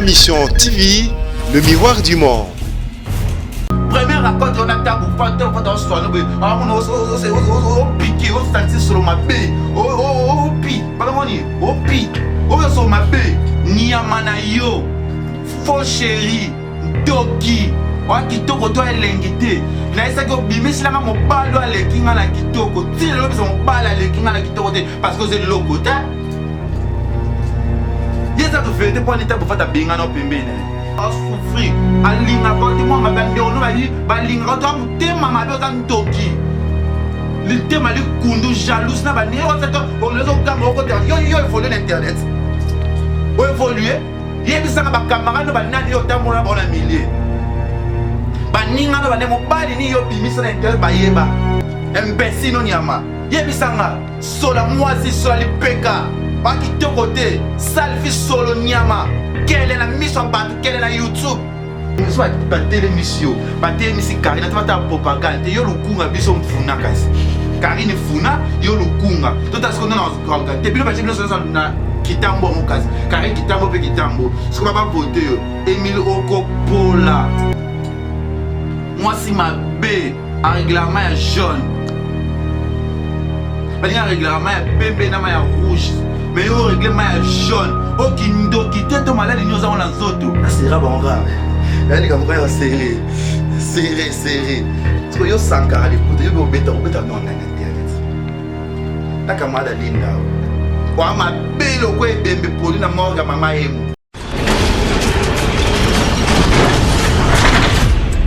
Ma Mission TV, le miroir du monde. Première rencontre on a tabu fanta fanta oswana boye amona opike osanti solo mabe opi balongoni opi oyo solo mabe nyama na yo faux chéri ndoki oya kitoko to elengi te nayesaki obimisilanga mobali oyo aleki nga na kitoko ti lelo bisa mobali aleki nga na kitoko te parce que oza eloko te ye eza verité mpo anita bofata bengana pembeni na ye asouffrir alingaka te mwa mabe andeko no bayi balingaka to motema mabe oza ndoki litema likundu jalouse na baninga oza ozoganga okotela yo yo evolue na internet oevolue yebisaka bacamarade no banani yo otambola bango na milieu baninga no bande mobali nini yo obimisa na internet bayeba imbecile no nyama yebisanga sola mwasi sola lipeka bakitoko te salfi solo nyama kele na miso ya bato kele na youtube biso batelemisi yo batelemisi karine ata batala propagande te yo lukunga biso mfuna kasi karine funa yo lukunga tota siko nona te bino batie bino nyonso na kitambo yango kasi karine kitambo mpe kitambo siko babavote yo emile okopola mwasi mabe areglaka mai ya jaune balingi areglaka mai ya pembe na mai ya rouge mais yo oregle mai ya jaune okindoki te to maladi nini ozango na nzoto asera bango kaka ya likambo kaka ya sere sere sere siko yo sankara likuta yo obeta obeta no na internet na camarade alinda wa mabe lokwa ebembe poli na morgue ya mama yemo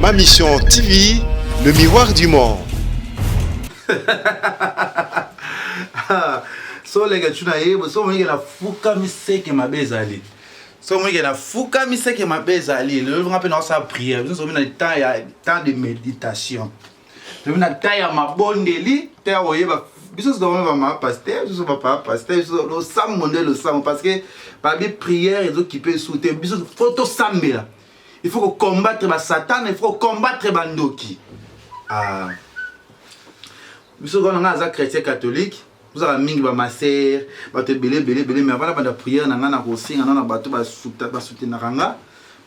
Ma Mission TV, le miroir du monde. so leke tuna ye so monike na fukami seke mabe ezali so monike na fukami seke mabe ezali lelo nga mpe naosala prière biso somi na temps ya temps de méditation tomi na temps ya mabondeli temps ya koyeba biso tokomi bamama paster biso bapapa paster biso losambo nde losambo parce que babi prière ezokipe esu te biso fo tosambela il faut kocombattre basatana il faut kocombattre bandoki ah. Biso kaka nga aza chretien catholique tozalaka mingi ba maser bato ebele ebele ebele mais avant nabanda prière na nga na kosenga na na bato basoutenaka nga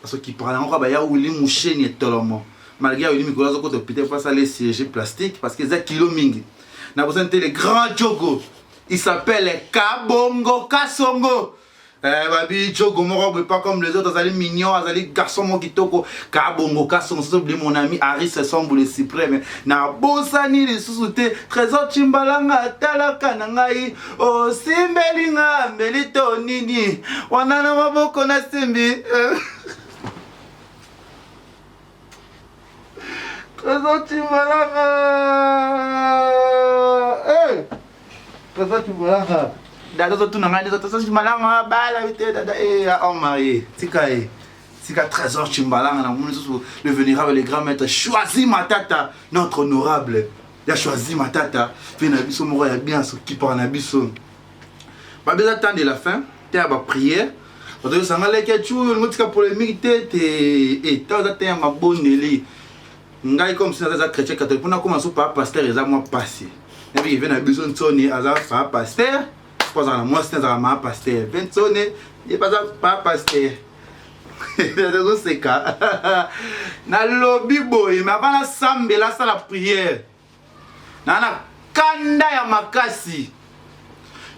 basokipaka nango kaka baya wili musheni etolomo malgré ya wili mikolo azokota hôpital po asala chirurgie plastique parce que eza kilo mingi nabosani te le grand jogo il s'appelle kabongo kasongo Eh, babi jogo moko boye pas comme les autres azali mignon azali garçon moko kitoko kabongo kasongo soso bli mon ami aris sombu le suprême nabosani lisusu te trésor chimbalanga atalaka na ngai osimbeli nga mbeli to nini wana na maboko nasimbi eh. Trésor Chimbalanga hey! Trésor Chimbalanga dada ozotuna ngai nde Trésor Chimbalanga bala te dada eh, homme marié tika ye tika Trésor Chimbalanga na moni lisusu le vénérable le grand maître choisi Matata notre honorable ya choisi Matata mpe na biso moko ya bien asokipaka na biso babeza temps de la fin te ya baprière bato yosanga leke cu olingo tika polémique te te eta oza te ya mabondeli ngai comme si naza chrétien catholique mpona koma so papa pasteur eza mwa pasi nayebi ve na biso nsoni aza papa pasteur mpo azala na mwasi te azala maa pasteur ve nsoni ye mpe aza papa pasteur nazoseka nalobi boye me avant nasambela asala prière na na kanda ya makasi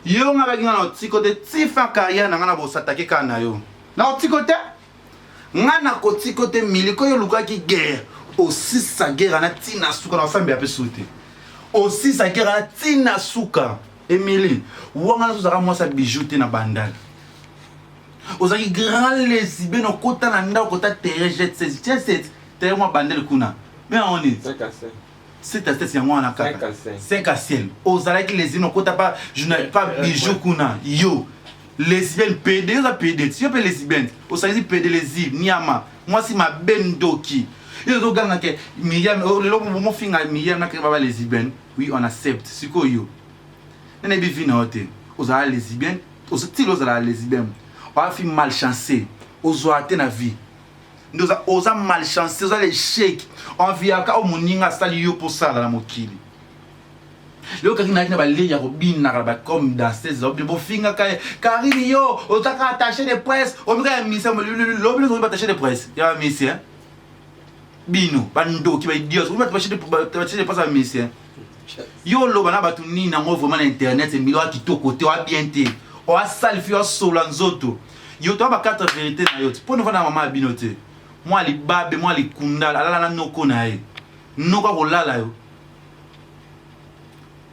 yo nga baki nga na otiko te ti fin carrière na nga na bosatake kaka na yo na otiko te nga na kotiko te miliko yo olukaki guerre osisa guerre na ntina suka na osambela mpe su te osisa guerre na ntina suka emili wanga naso ozalaka mwasi ya bijou te na bandal ozalaki grand lesbienne okota na ndako kota terrain jet 16 terrain mwa bandel kuna me yango nini 7 à 7 yango wana kaka 5 à 5 ozalaki lesbienne okota pa journal pa bijou kuna yo lesbienne pd yo oza pd yo mpe lesbienne osangisi pd lesibe niama mwasi mabe ndoki yo ozoganga ke miriam oh, lelo mofinga miriam nakeke baba lesbienne oui on accepte sikoyo yo nene yebi vi na yo te ozala lesbienne tili ozala lesbienne oa fi malchance ozwaka te na vie nde oza, oza malchance oza l'échec enviaka oyo moninga asali yo mpo osala na mokili Lelo Karine ayaki na balei ya kobinaka ba comme danseuse bofingaka ye Karine yo ozaka attaché de presse omika ya misia lobi lobi attaché de presse ya ba misia bino bandoki ba idiots omi bato attaché de presse ya misia yo oloba na bato nini yango vraiment na internet emilo oa kitoko te oa bien te oa sale fi oasola nzoto yo toa ba 4 vérité na yo te mpo novanda na mama ya bino te mwa libabe mwa likunda alala na noko na ye noko akolala yo.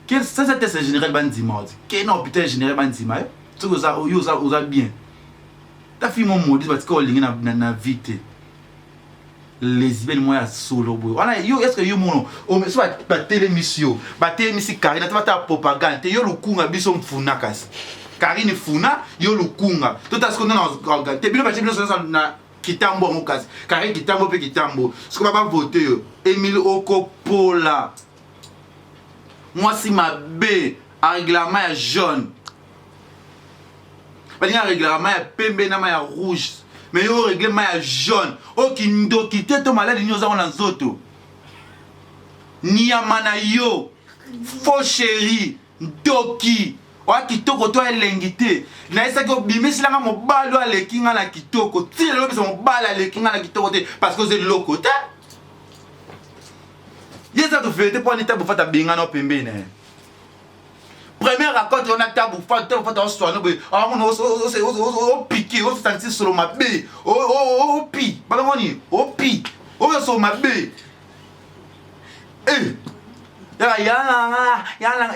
Quel ça ça test général bandima oti ke na hôpital général bandima yo soki oza yo oza oza bien ta fille mo maudite batika olingi na, na, na vie te lesbienne moko ya solo boye wana yo est ce que yo mono so batelemisi yo batelemisi karine ata batala propagande te yo lukunga biso mfuna kasi karine funa yo lukunga tota siko nana te bino batie bino na kitambo yango kasi karine kitambo mpe kitambo siko ba bavote yo emile okopola mwasi mabe areglaka mai ya jaune balingi areglaka mai ya pembe na mai ya rouge mais yo oregle mai ya jaune oyo kindoki te to maladi nini ozango na nzoto nyama na yo faux chéri ndoki oya kitoko to elengi te nayesaki obimisela nga mobali oyo aleki nga na kitoko ti lelo bisa mobali aleki nga na kitoko te parce que oza eloko te ye eza to verité mpo ani tabu fata abengana yo pembeni na ye première rencontre wana tabu fata tabu fata oswana boye amona opike osanti solo mabe opi balongoni opi oyo solo mabe Eh! Yaka yalanga yalanga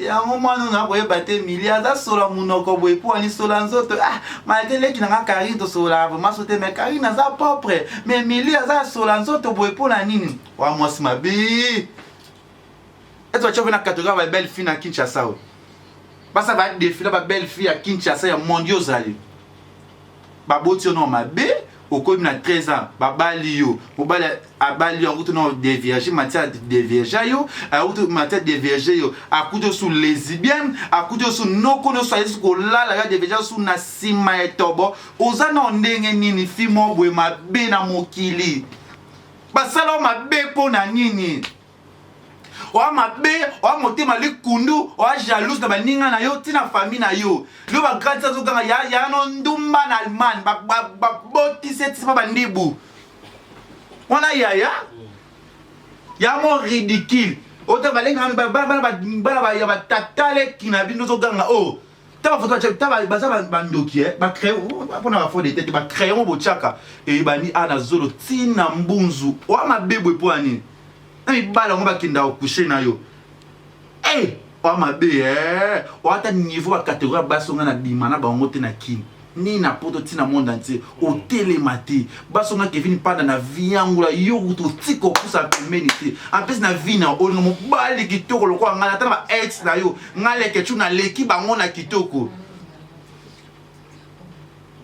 yango mwana oyo nakoyeba te mili aza sola monoko boye mpo ani sola nzoto ah malgré leki na nga Karine tosololaka vraiment so te mais Karine aza propre mais mili aza sola nzoto boye mpo na nini wa mwasi mabe ete batya na catégorie ba belle fille na Kinshasa oyo basa ba défila ba belle fille ya Kinshasa ya monde yo ozali Baboti yo nao mabe, okomi na 13 ans, babali yo, mobali abali yo, akuti nao devierge, mati a devierge yo, akuti mati a devierge yo, akuti yo su lesbienne, akuti yo su noko nionso aye su kolala yo, a devierge yo su na sima ya etobo, oza nao ndenge nini fille moko boye mabe na mokili, basala yo mabe pona nini? Oa mabe, oa motema likundu, oa jalouse na baninga na yo, ti na famille na yo. Yo ba grande sœur azoganga ya ya no ndumba na Allemagne, ba ba ba botise ti pa bandibu. Wana yaya ya mo ridicule. Ota balenga ba ba ba ba ba ya ba tata leki na bino ozoganga oh. Ta ba photo ta ba baza ba ndoki eh, ba crayon pona ba faux de tête, ba crayon botiaka eyebani a na zolo ti na mbunzu. Oa mabe boye po ya nini? Na mibali yango bakendaka ko coucher na yo. Eh, oa mabe eh. Oa ata niveau ba catégorie ya basi nga na bima na bango te na kin. Ni na poto ti na monde entier. Otelema te. Basi nga Kevin Panda na viangula yo kutu otika opusa pembeni te. En plus na vie na olinga mobali kitoko lokola nga ata na ba ex na yo. Nga leke chu na leki bango na kitoko.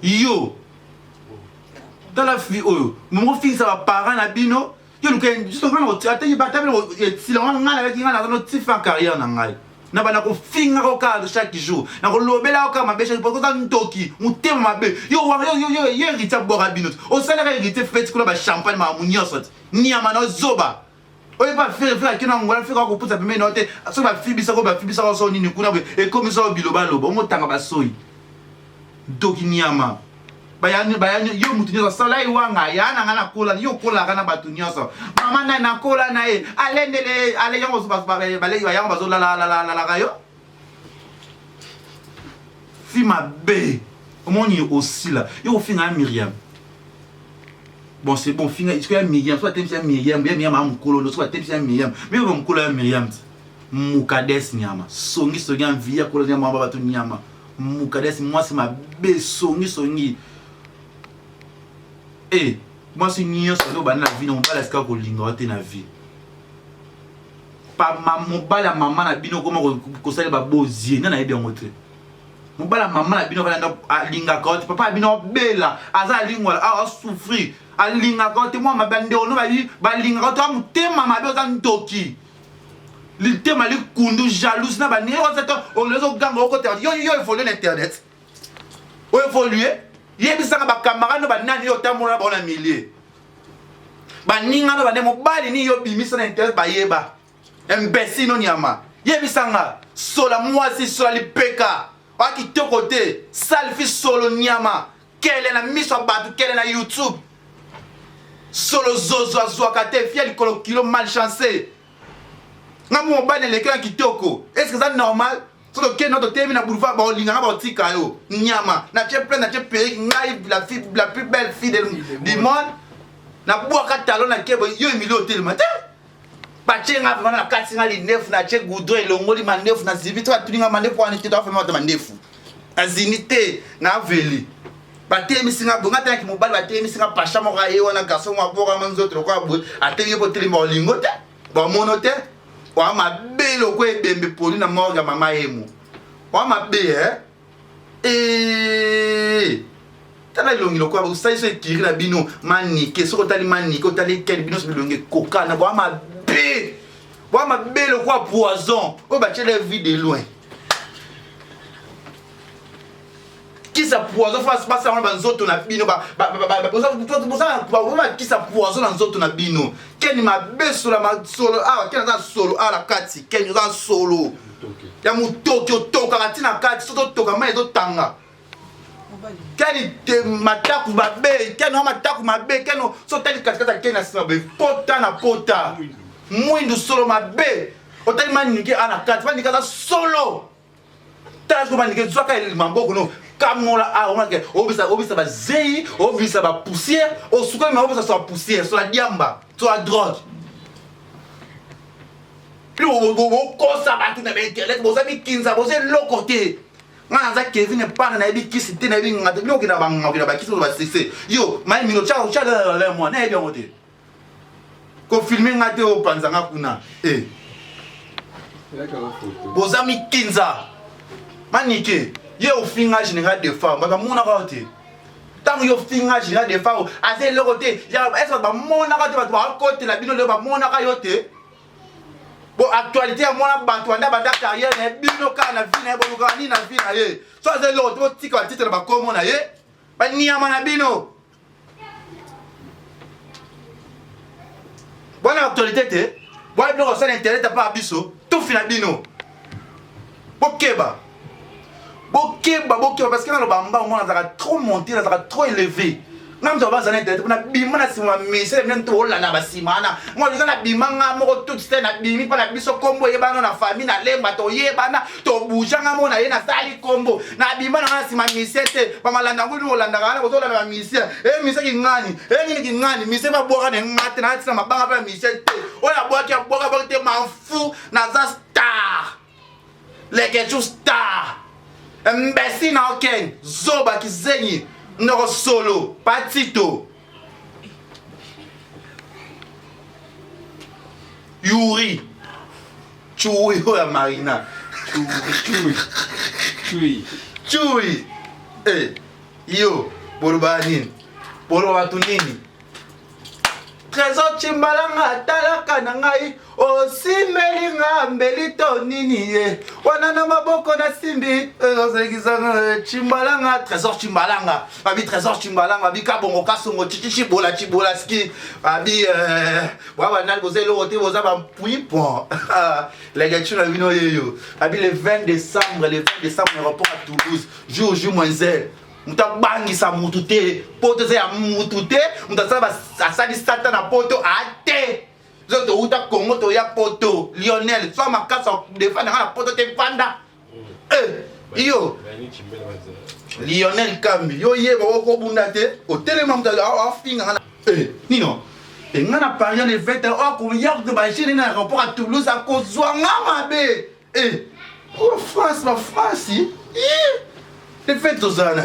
Yo. Tala fille oyo. Mongo fingisa ba parents na bino. Yo luka juste nga na ata ye bata bino etila wana nga nalaki nga naza no tifa carrière na ngai na banda kofinga ko kaka chaque jour na kolobela ko kaka mabe chaque jour oza ndoki motema mabe yo wanga yo yo yo héritier abwaka bino osalaka héritier feti kuna ba champagne makambo nyonso ti nyama na zoba oyo pa fere fere akenda angola fere akopusa pembeni na yo te soki bafibisako bafibisako so nini kuna boye ekomisa yo bilobaloba omotanga basoyi ndoki nyama bayani bayani yo mutu nyonso soleil wanga ya na nga nakola yo okolaka na bato nyonso mama na nakola na ye alendele ale yango baleki bayango bazolalalalaka yo fi mabe omoni osila yo ofinga ya miriam bon c'est bon finga sikoyo ya miriam so batemisi ya miriam ya miriam amokolo so batemisi ya miriam mimi mokolo ya miriam ti mukades nyama songi songi anvi ya kola nyama bato nyama Mukadesi mwasi mabe songi songi eh mwasi nyonso oyo banda na vie na mobali asika kolinga yo te na vie pa mobali ya mama na bino okoma kosala babozie nde nayebi yango te mobali ya mama na bino valanda alingaka yo te papa na bino abela aza alingwala asouffrir alingaka yo te mwa mabe bandeko no balingaka yo te wa motema mabe oza ndoki litema likundu jalouse na baninga yo ozata ozoganga okota yo yo évolue na internet o évolue yebisaka bacamarade no banani yo otambola na bango na milieu baninga no bande mobali nini yo obimisa na internet bayeba imbécile no nyama. Yebisa nga, sola mwasi, sola lipeka. Oa kitoko te, sale fille solo nyama. Kele na miso ya bato, kele na YouTube. Solo zozo azwaka te, fille likolo kilo malchance. Nga mo mobali eleki na kitoko. Est-ce que ça normal? Soki okende na totelemi na boulevard baolinga nga baotika yo nyama na tie plein na tie perruque ngai la fille la plus belle fille du monde nabwaka talon na kebo yo emili otelema te batie nga vraimen na kati nga lindefu na tie goudron elongoli mandefu na zibi to batuni nga mandefu wana te to vraimen bata mandefu nazini te na veli batelemisi nga boye nga tayaki mobali batelemisi nga pasha moko aye wana garçon moko abokama nzoto lokola boye atelemi po telemi baolingo te bamono te oa mabe lokola ebembe poli na morgue ya mama yemo oa mabe eh? Eeeeh tala elongi lokola osali so ekiri na bino manike soki otali manike otali ken bino so bilongi ekokana boa mabe boa mabe lokola poison oyo batiela vie de loin kisa poison fo basala wana banzoto na bino bakisa poison na nzoto na bino ken mabe solo solo awa ken aza solo awa na kati ken oza solo ya motoki otokaka ntina kati soki otoka mai ezotanga keni te mataku mabe keni wa mataku mabe keni so otali katikati ya keni na nsima boye pota na pota mwindu solo mabe otali manike a na kati manike aza solo tala siko manike zwaka maboko no kamola awa omonake obisa obisa bazeyi obisa bapoussière osukami ma obisa so poussière so la diamba so la drogue bino bokosa bato na bainternet boza mikinza boza eloko te nga naza kevin epana nayebi kisi te nayebi nga te bino okenda banga okenda bakisi ozo basese yo mai mino tya tya mwa nayebi yango te kofilme nga te opanza nga kuna e boza mikinza manike ye ofinga général de femme bato bamonaka yo te ntango yo finga général de femme aza eloko te ese bato bamonaka te bato bakotela bino lelo bamonaka yo te bo actualité ya mwana bato banda banda carrière na ye bino kaka na vie na ye bolukaka nini na vie na ye so aza eloko te botika batitre na bakomo na ye baniama na bino bwana actualité te bwana bino kosala internet apa biso tufi na bino bokeba bokeba bokeba parce que naloba mbango mwana azalaka trop monte nazalaka trop élevé nga moto abaza na internet mpo nabima na nsima misele mine to olanda basima wana ngo eza nabima nga moko tout se nabimi mpo na biso nkombo eyebana na famille na lemba toyebana tobuja nga moko na ye nasali nkombo nabima na nga na nsima misie te bamalanda yango nini olandaka wana bozolanda bamisie e misie kingani e nini kingani misie babwaka na nga te natina mabanga mpe ya misie te oyo abwaki abwaka abwaki te manfu naza star Leketchou star imbecile na oken zoba kizengi noko solo patito yuri chui oyo ya marina chui chui chui eh yo bolobaka nini boloba bato nini Trésor Chimbalanga talaka na ngai osimbeli nga mbeli to nini ye wana na maboko nasimbi ozalekisanga eh, Chimbalanga Trésor Chimbalanga babi Trésor Chimbalanga babi kabongo kasongo chichi chibola chibola ski babi eh, bwa banani boza eloko te boza bampuipon legetu na bino yeyo babi le 20 décembre le 20 décembre aéroport à Toulouse jour jour moins 0 moto abangisa motu te poto eza ya motu te moto asali sata na poto ate zo touta congo toya poto lionel swa makasi defanda nga na poto te vanda eh, yo lionel kambi yo yeba okobunda te otelema moto afinga nga eh, nino eh, nga na paris le 20 okoya bagene na aéroport ya toulouse akozwa nga mabe Eh, oh France, ba France. Eh, le fait tozala na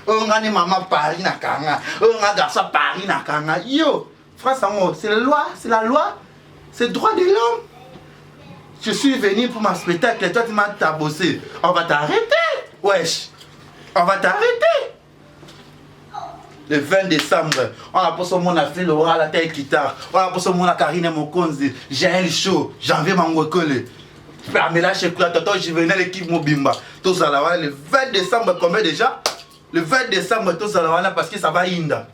oyo nga ni mama Paris na kanga, oyo nga garçon Paris na kanga. Yo, France yango, c'est la loi, c'est la loi, c'est droit de l'homme. Je suis venu pour ma spectacle, toi tu m'as tabossé. On va t'arrêter. Wesh. On va t'arrêter. Le 20 décembre, on a poso mona Phil Laura la tête guitare, on a poso mona Karine Mokonzi, Jaël Show, Janvier Mangwekole. Pamela Chekula, Tonton Juvenal, équipe Mobimba. Tous à la le 20 décembre, combien déjà Le 20 décembre, tous à la parce que ça va inda.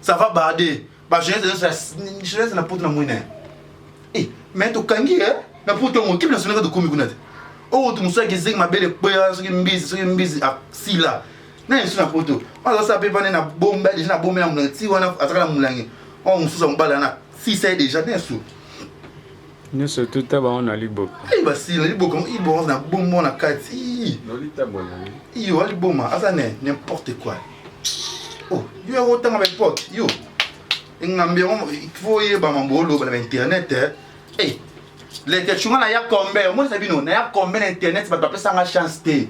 Ça va barder. Bah, jeunesse, jeunesse na poto na mwine. Eh, mais tokangi, hein? Na poto yango equipe nationale kaka tokomi kuna te. Oyo to mosusu akizengi mabele kweya soki mbizi soki mbizi asila. Na yesu na poto. Aza sa pe vane na bomba deja na bomba na mulangi ti wana azaka na mulangi. Oyo mosusu ya mobali wana sisa ye deja na yesu. Nyonso tuta bango na liboka. Ay basila liboka ibongo na bomba na kati. Iyo aliboma aza ne n'importe quoi. Oh, yo yango otanga ba époque yo. Engambi yango il faut oyeba mambo oloba na ba internet. Eh. Hey, leke chunga na ya kombe omonisa bino na ya kombe na internet bato bapesanga chance te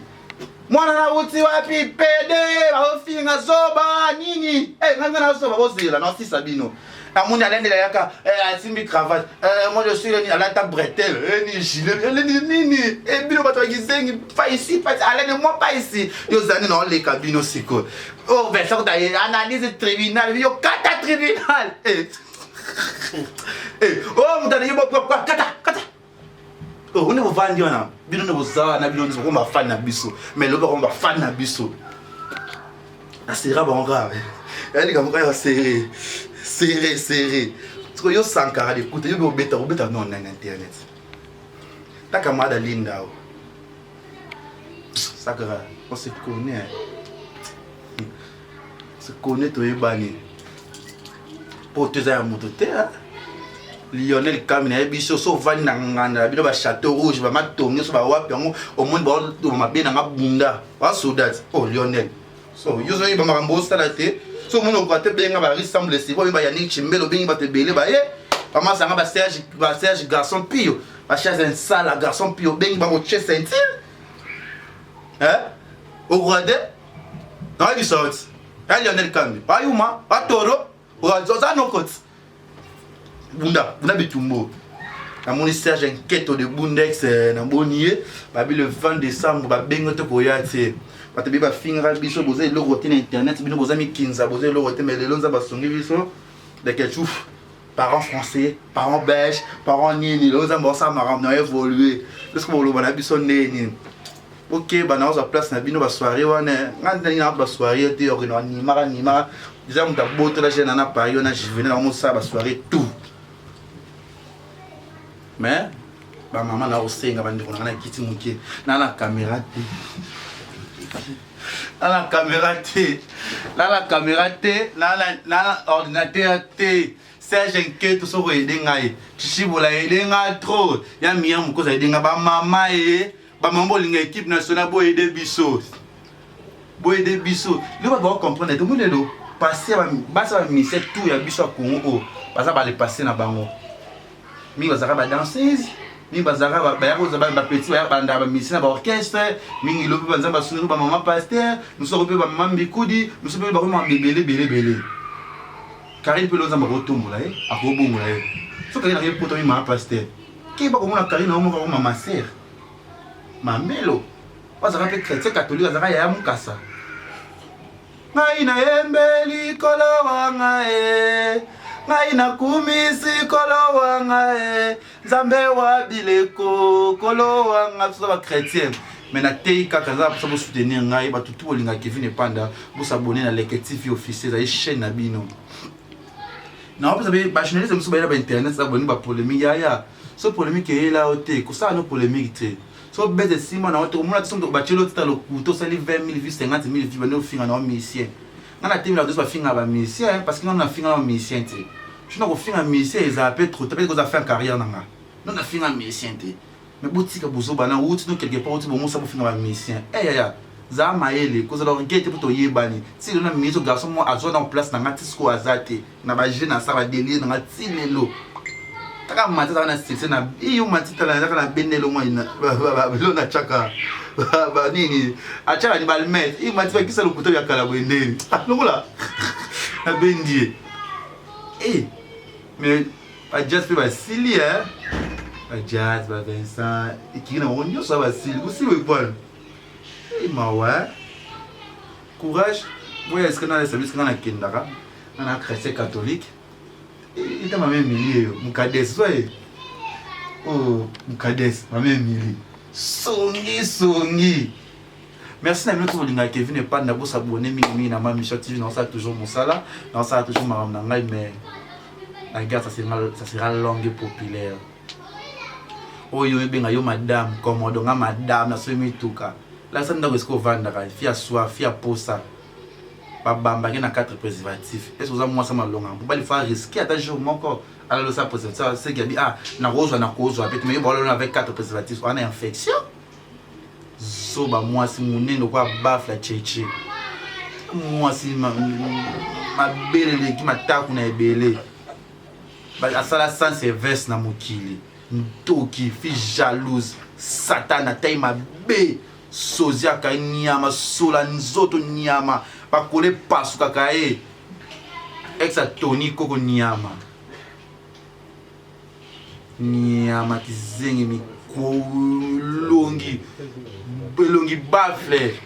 mwana nauti wapi pede baofinga zoba nini hey, ngai nga nazoba bozela naosisa bino namoni alendela yaka eh, asimbi cravate eh, moi je suis leni alata bretelle eh, ni gilet eleni nini eh, bino bato ya kizengi pas ici pas alene moi pas ici yo ozali na oleka bino sikoyo oh Vincent kuta analyse tribunal yo kata tribunal eh. Eh, oh moto alingi kata kata oh nde bovandi wana bino nde boza wana bino nde bokoma bafani na biso mais lobi bakoma bafani na biso asera bango kaka ya likambo kaka sere sere sere sikoyo yo sankara lekuta yo obeta obeta non na internet ta camarade alinda o sakara on se connaît on se connaît toyebani poto eza ya moto te lionel kami nayebi biso so ovandi na nganda na bino bachateau rouge bamatongi nyonso bawapi yango omoni baoloba mabe na nga bunda basoda ti oh lionel so yo ozoyeba makambo osala te so omoni okoka te benga barisemble siko oyeba yanik chimbele obengi bato ebele baye bamasanga baserge garçon pio bachaise nsala garçon pio obengi bango tie ceinture okoka te nayebisa yo ti ya lionel kambi bayuma batoro oza nokoti bunda bunda bitumbo namoni serge nketo de bundex eh, namoni ye babi le 20 décembre babengi te koya te bato bie bafingaka biso boza eloko te na internet bino boza mikinza boza eloko te mais lelo nzambe asungi biso leketchouf parents français parents belge parents nini lelo nzambe osala makambo na évolue eske boloba na biso nde nini bokeba na ozwa place na bino basoirée wana nga ndenge na basoirée te okende animaka animaka deja moto abotola jeune na paris wana juvenal amosala basoirée tout mais bamama na kosenga bandeko na nga na kiti moke na na kamera te na na kamera te na na kamera te na na ordinateur te Serge Nketo soko aide ngai Tshibola aide ngai trop ya Mia Mukoza aide ngai ba mama ye ba mama bolinga équipe nationale bo aide biso bo aide biso lelo bato bako comprendre te omoni lelo passé basi ba musicien tout ya biso ya Congo oyo baza ba le passé na bango mingi bazalaka ba danseuse mingi bazalaka baya kozala ba petit baya banda ba musicien na ba orchestre mingi lobi ba nzambe asungi ba mama pasteur mosusu mpe ba mama mbikudi mosusu mpe bakoma ebele ebele ebele Carine pe nzambe akotombola ye akobongola ye soki Carine akeyi poto mima pasteur keba komona Carine yango moko akoma ma sœur mamelo azalaka mpe chrétien catholique azalaka yaya mukasa ngai nayembeli nkolo wa ngai e ngai nakumisi nkolo wa ngai e nzambe wa bileko nkolo wa ngai biso ba chrétien mais nateyi kaka eza mposa bosoutenir ngai bato tu bolinga kevin epanda bosabone na leke tv officier ezali chaîne na bino naopesa mpe bajournaliste mosusu bayela bainternet eza boni bapolémique yaya so polémique eyela yo te kosala no polémique te so bete nsima na yo te komona te so batyeli yo tita lokuta osali 20 000 vues 50 000 vues bandi ofinga na yo musicien nga na temela bato bafinga ba musicien parce que nga nafinga na musicien te so na kofinga musicien ezala mpe trop te mpe kozala fin carrière na nga no nafinga musicien te mais botika bozoba na wuti no quelque part wuti bongosa bofinga ba musicien eh yaya zala mayele kozala orgueil te mpo toyebani ti lelo na minute garçon moko azwa na place na nga ti sikoyo aza te na ba jeu na sa ba délire na nga ti lelo kaka mati azalaka na succès na iyo mati tala azalaka na bendele mwa lelo na chaka banini achaka ni balmet iyo mati bakisa lokuta ya kala boye ndeni lokola nabendi ye eh mais bajazz mpe basili e bajazz ba Vincent ekiki na bango nyonso basili osili boye mawa courage boya esika na service nga nakendaka nga na chrétien catholique ita mama emilie yo mukades zwa ye oh mukades mama emilie songi songi merci na bino to bolingaka kevin epanda bosabone mingimingi na ma mission tv naosala toujours mosala naosala toujours makambo na ngai mais la guerre ça sera, ça sera longue et populaire. Oyo ebenga yo madame komodo nga madame na soki mituka. Lakisa ndako esika ovandaka fi ya soif fi ya posa. Babambaki na 4 préservatifs. Est-ce oza mwasi malonga? Mobali fa risquer ata jour moko alalo sa préservatif seki abi ah nakozwa nakozwa pe mais yo balolo avec 4 préservatifs wana infection. Zoba mwasi munene lokola bafle ya cheche. Mwasi mabele eleki mataku na ebele. Asala sans service na mokili. Ndoki, fille jalouse, satana taille mabe. Soziaka ye nyama sola nzoto nyama bakole pasukaka ye ex ya Tony koko nyama nyama kizengi mikolongi elongi bafle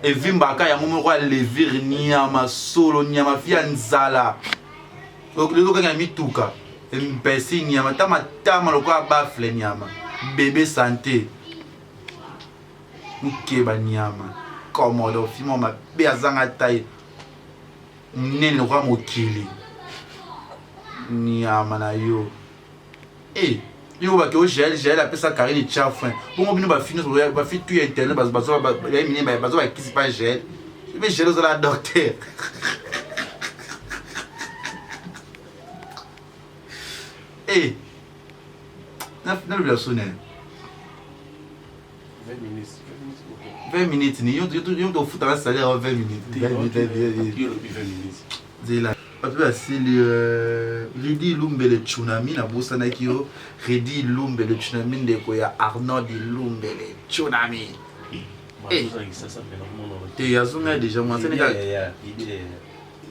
evimbaka yango moko ya levire nyama solo nyama fi ya nzala okanga mituka mpesi nyama ta matama lokola bafle nyama bebe sante mukeba nyama komodo fimo mabe azanga tai Munene lokola mokili. Nyama na yo. Eh, yo ba ke o Jael, Jael apesa Karine chafin. Bongo bino ba fino ba fi tout ya internet bazo bazo ba ya minene bazo ba kisi pa Jael. Mais Jael ozala docteur. Eh. Na na lobela sone. 20 minutes. 20 minutes ni yo yo tofutaka salaire ya 20 minutes 20 minutes Yo lobi 20 minutes. Zela. Bato basili Redi Lumbele Tsunami nabosanaki yo Redi Lumbele Tsunami ndeko ya Arnold Lumbele Tsunami. Eh. Te azonga deja mwasi nika.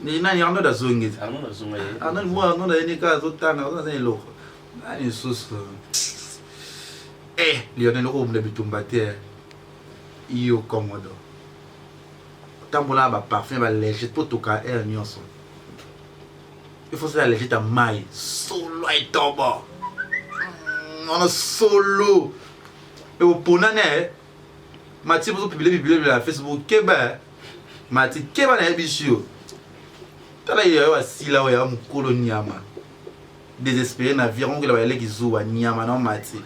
Ni nani Arnold azongi. Arnold azonga ye. Arnold mwa Arnold ayeni ka azotanga azonga eloko. Nani lisusu? Eh, Lionel okobunda bitumba te. Eh. Yo komodo. Tambola na ba parfum ba léger po toka air nyonso. Il faut sala léger ta mai. Solo etobo. Wana solo. E opona ne. Eh. Mati bozo publier publier na Facebook keba. Eh. Mati keba na yebisi yo. Tala yo asila oyo ya mukolo nyama. Desespere na vie yango ba leki zuwa nyama na mati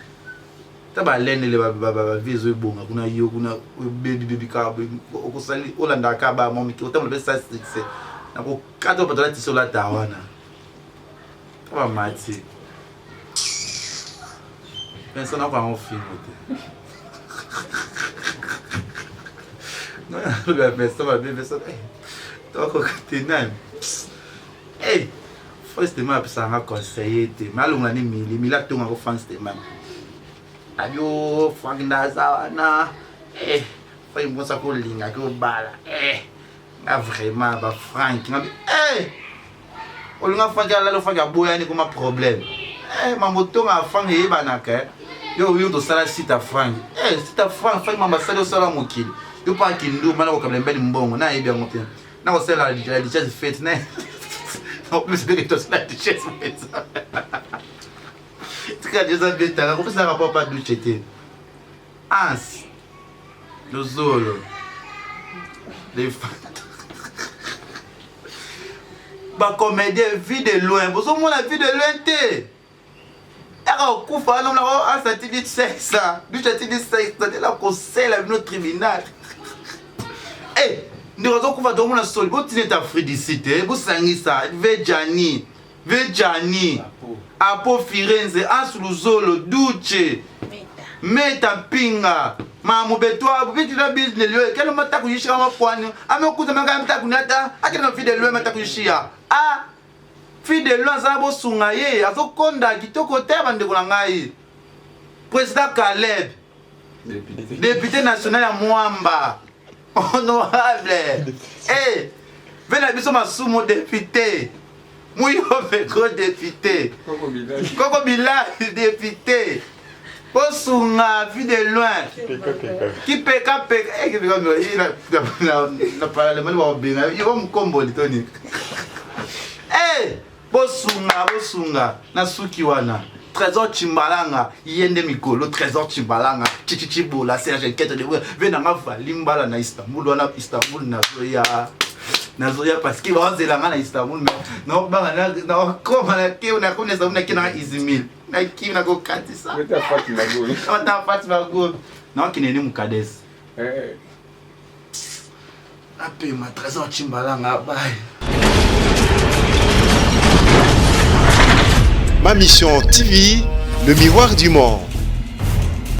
ta ba lendele ba ba ba vie ezo ebonga kuna yo kuna baby baby ka okosali olanda ka ba mwa mike otambola pe sa succès na ko kata bato la tiso lata wana ta ba mati Vincent na ko yango film te naloba Vincent mabe Vincent tokoka te nani Hey, Franz Tema apesaka nga conseiller te mais alongola nde mili mili atonga ko Franz Tema abio Frank ndaza wana eh Frank mposa kolinga ke obala eh nga vraiment ba Frank nga eh olinga Frank alala Frank aboyani koma problème eh mambo tonga Frank eyebanaka eh. yo yo tosala site ya Frank eh site ya Frank Frank mambo asali osala mokili yo mpa kindumba na kokabela mbeli mbongo nayebi yango te nakosala la duchesse fete ne opesi ndenge tosala duchesse mpenza tika duchesse abetaka kopesaka papa duche te ans lozolo les bacomédien vie de loin bozomona vie de loin te aka okufa wana mona o asa tindi 500 biso atindi 500 ndela kosela bino tribunal e ndeko azokufa tokomona soli botina ete afrique te bosangisa vejani vejani apo firenze ansu luzolo duce meta mpinga mamu betwa bitila bizinelio ekelo matakuyishika makwani amekuza makaya mtakunata akena fidelo matakuyishia a Fille de loin aza bosunga ye azokonda kitoko te bandeko na ngai président Caleb député national ya Mwamba honorable eh hey, na biso masumu député muyombe gros député koko bilal député bosunga vue de loin kipekapeka na parlement bakobenga yo mokomboli toni eh, bosunga bosunga na suki wana trésor chimbalanga ye nde mikolo trésor chimbalanga chichichibola serge nkete de ve nanga vali mbala na istanbul wana istanbul nazoya nazoya parce que bazela nga na istanbul mais naobanga nakoma na ke nakomi na istanbul nake nanga izimil. Nakimi nakokatisa. Ata Fatima Gol. Naokende nde mokadesi. Eh. Apema Trésor Tshimbalanga bye. Ma Mission TV, le miroir du monde.